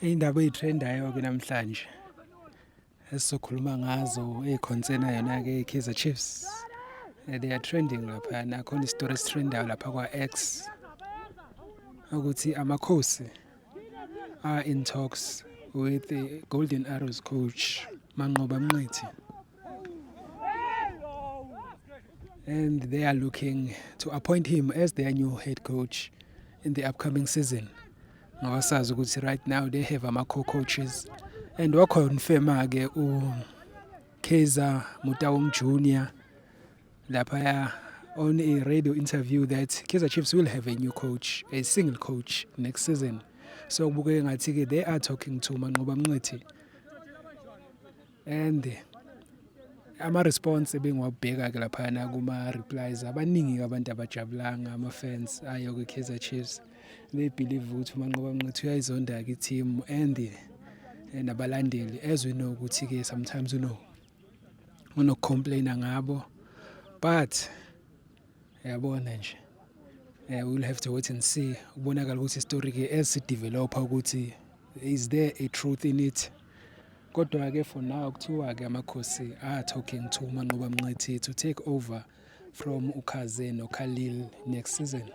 Indaba eyitrendayo ke namhlanje esizokhuluma ngazo eziconcerna yona ke iKaizer Chiefs. They are trending lapha, nakhona isitori esitrendayo lapha kwa-X ukuthi Amakhosi are in talks with the Golden Arrows coach Manqoba Mngqithi and they are looking to appoint him as their new head coach in the upcoming season, ngoba sazi ukuthi right now they have ama co-coaches and waconfirma ke u Kaizer Motaung Jr lapha on a radio interview that Kaizer Chiefs will have a new coach, a single coach next season. So kubukeka ngathi ke they are talking to Manqoba Mngqithi and ama response ebengiwabheka ke laphana kuma replies, abaningi ke abantu abajabulanga, ama fans ayo ke Kaizer Chiefs. They believe ukuthi uManqoba Mngqithi uyayizonda ke team and nabalandeli, as we know ukuthi ke sometimes unokucomplaina ngabo, but yabona nje, we'll have to wait and see ukubonakala ukuthi story ke esidevelopa ukuthi is there a truth in it. Kodwa ke for now kuthiwa ke Amakhosi are talking to Manqoba Mngqithi to take over from uKaze noKhalil next season.